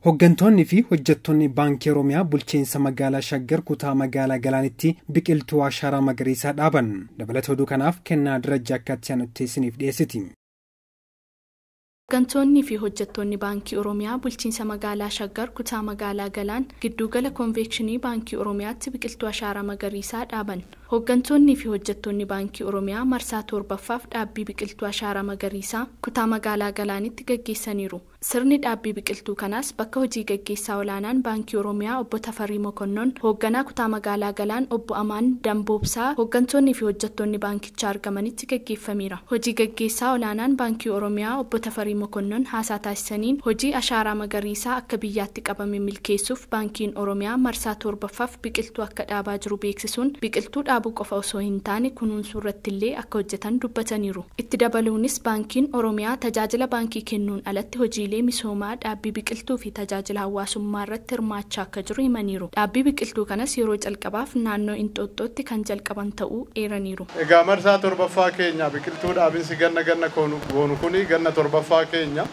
Hooggantoonni fi hojjettoonni Baankii Oromiyaa bulchiinsa magaalaa Shaggar kutaa magaalaa Galaanitti biqiltuu ashaaraa magariisaa dhaaban. Dabalata oduu kanaaf Kennaa Darajja akkatti aanutti isiniif dhiyeessiti. Hooggantoonni fi hojjettoonni Baankii Oromiyaa bulchiinsa magaalaa Shaggar kutaa magaalaa Galaan giddugala konvekshinii Baankii Oromiyaatti biqiltuu ashaaraa magariisaa dhaaban. Hooggantoonni fi hojjettoonni Baankii Oromiyaa marsaa 7ffaaf dhaabbii biqiltuu ashaaraa magariisaa kutaa magaalaa Galaanitti gaggeessaniiru. Sirni dhaabbii biqiltuu kanaas bakka hojii gaggeessaa olaanaan Baankii Oromiyaa obbo Tafarii Mokonnon, hoogganaa kutaa magaalaa Galaan obbo Amaan Damboobsaa, hooggantoonni fi hojjettoonni baankichaa argamanitti gaggeeffameera. Hojii gaggeessaa olaanaan Baankii Oromiyaa obbo Tafarii Mokonnon haasaa taasisaniin hojii ashaaraa magariisaa akka biyyaatti qabame milkeessuuf Baankiin Oromiyaa marsaa 7ffaaf biqiltuu akka dhaabaa jiru beeksisuun biqiltuu dhaabuu qofa osoo hin taane kunuunsuu irratti illee akka hojjetan dubbataniiru. Itti dabaluunis Baankiin Oromiyaa tajaajila baankii kennuun alatti hojiilee misoomaa, dhaabbii biqiltuu fi tajaajila hawaasummaa irratti hirmaachaa akka jiru himaniiru. Dhaabbii biqiltuu kanas yeroo jalqabaaf naannoo Inxooxxootti kan jalqaban ta'uu eeraniiru. Egaa marsaa 7ffaa keenya biqiltuu dhaabinsi ganna ganna goonu kuni ganna 7ffaa keenya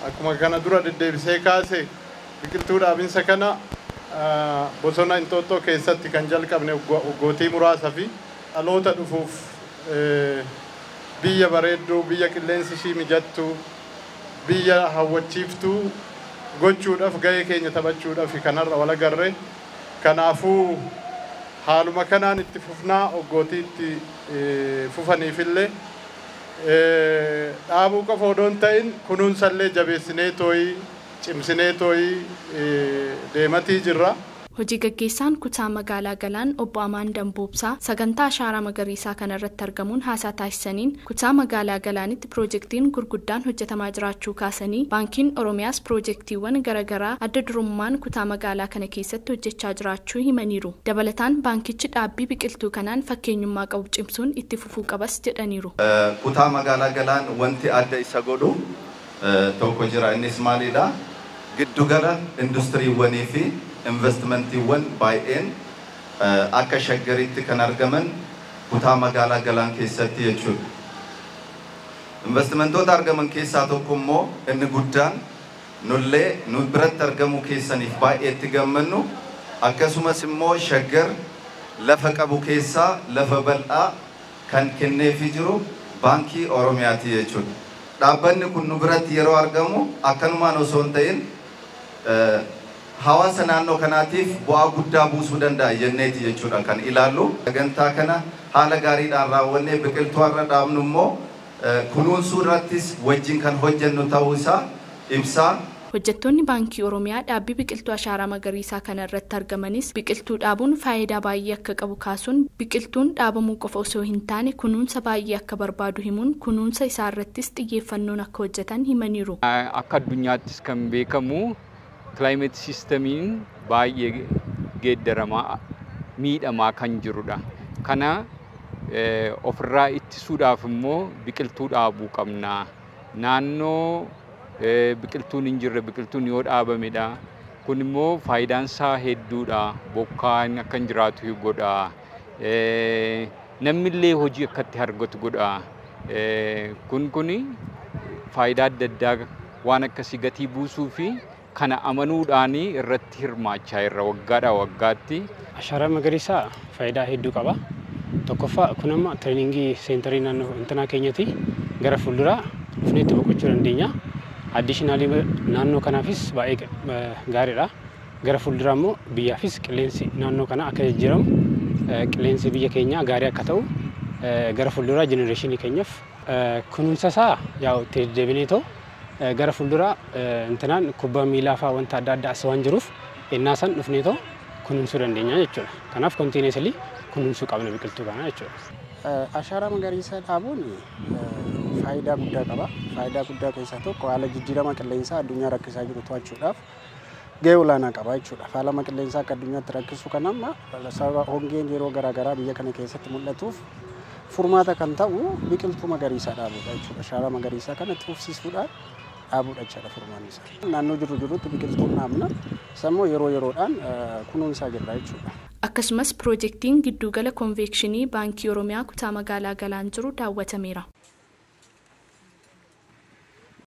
akkuma kana dura deddeebisee kaase biqiltuu dhaabinsa kana bosona Inxooxxoo keessatti kan jalqabne waggootii muraasa fi dhaloota dhufuuf biyya bareedduu, biyya qilleensi ishii mijattuu, biyya hawwachiiftuu gochuudhaaf gahee keenya taphachuudhaaf kanarra wal agarre. Kanaafuu haaluma kanaan itti fufnaa waggootii itti fufaniifillee dhaabuu qofa odoo hin ta'in kunuunsallee jabeessinee tooyii cimsinee tooyii deematii jirra. Hojii gaggeessaan kutaa magaalaa Galaan obbo Amaan Damboobsaa sagantaa ashaaraa magariisaa kanarratti argamuun haasaa taasisaniin kutaa magaalaa Galaanitti piroojeektiin gurguddaan hojjetamaa jiraachuu kaasanii Baankiin Oromiyaas piroojeektiiwwan garaagaraa adda durummaan kutaa magaalaa kana keessatti hojjechaa jiraachuu himaniiru. Dabalataan baankichi dhaabbii biqiltuu kanaan fakkeenyummaa qabu cimsuun itti fufuu qabas jedhaniiru. Kutaa magaalaa Galaan wanti adda isa godhu tokko jira, innis maalidha? Giddugala industiriiwwanii fi investmentiiwwan baay'een akka Shaggaritti kan argaman kutaa magaalaa Galaan keessatti jechuudha. Investmentoota argaman keessaa tokko immoo inni guddaan nullee nu biratti argamu keessaniif baay'eetti gammannu, akkasumas immoo Shaggar lafa qabu keessaa lafa bal'aa kan kenneefii jiru Baankii Oromiyaati jechuudha. Dhaabbanni kun nu biratti yeroo argamu akkanumaan osoo hin ta'in hawaasa naannoo kanaatiif bu'aa guddaa buusuu danda'a jenneeti jechuudha kan ilaallu. Sagantaa kana haala gaariidhaan raawwannee biqiltuu har'a dhaabnu immoo kunuunsuu irrattis wajjin kan hojjennu ta'uu isaa ibsaa. Hojjettoonni Baankii Oromiyaa dhaabbii biqiltuu ashaaraa magariisaa kana irratti argamanis biqiltuu dhaabuun faayidaa baay'ee akka qabu kaasuun biqiltuun dhaabamuu qofa osoo hin taane kunuunsa baay'ee akka barbaadu himuun kunuunsa isaa irrattis xiyyeeffannoon akka hojjetan himaniiru. Akka addunyaattis kan beekamu climate systemiin baay'ee geeddaramaa miidhamaa kan jirudha. Kana ofirraa ittisuudhaaf immoo biqiltuu dhaabuu qabna. Naannoo biqiltuun hin jirre biqiltuun yoo dhaabamedha. Kun immoo faayidaan isaa hedduudha. Bokkaan akka hin jiraatu godha. Namni illee hojii akka itti argatu godha. Kun faayidaa adda addaa waan akkasii gatii buusuu fi kana amanuudhaan irratti hirmaachaa irra waggaadhaa waggaatti. Ashaaraa magariisaa faayidaa hedduu qaba. Tokkoffaa kun amma tireeningii seentarii naannoo intanaa keenyati gara fuulduraa dhufnee itti boqochuu dandeenya. Addiishinaalii naannoo kanaafis baay'ee gaariidha. Gara fuulduraa immoo biyyaafis qilleensi naannoo kanaa akka jijjiiramu, qilleensi biyya keenyaa gaarii akka ta'u gara fuulduraa jenereeshinii keenyaaf kunuunsa isaa yaa'u itti deddeebinee ta'u gara fuulduraa intanaan kubbaa miilaa fa'aa wanta adda addaa as waan jiruuf ennaa san dhufnee ta'u kunuunsuu dandeenya jechuudha. Kanaaf kontiineesilii kunuunsuu qabna biqiltuu kana jechuudha. Ashaaraa magariisaa dhaabuun faayidaa guddaa qaba. Faayidaa guddaa keessaa tokko haala jijjiirama qilleensaa addunyaa rakkisaa jiru to'achuudhaaf gahee olaanaa qaba jechuudha. Faalama qilleensaa akka addunyaatti rakkisu kan amma sababa hongeen yeroo garaagaraa biyya kana keessatti mul'atuuf furmaata kan ta'u biqiltuu magariisaa dhaabuudha jechuudha. Ashaaraa magariisaa kana itti fufsiisuudhaan dhaabuudha jechuudha furmaanni isaa. Naannoo jirru jirutti biqiltuu dhaabna. Isa immoo yeroo yeroodhaan kunuunsaa jirra jechuudha. Akkasumas piroojeektiin giddugala konvekshinii Baankii Oromiyaa kutaa magaalaa Galaan jiru daawwatameera.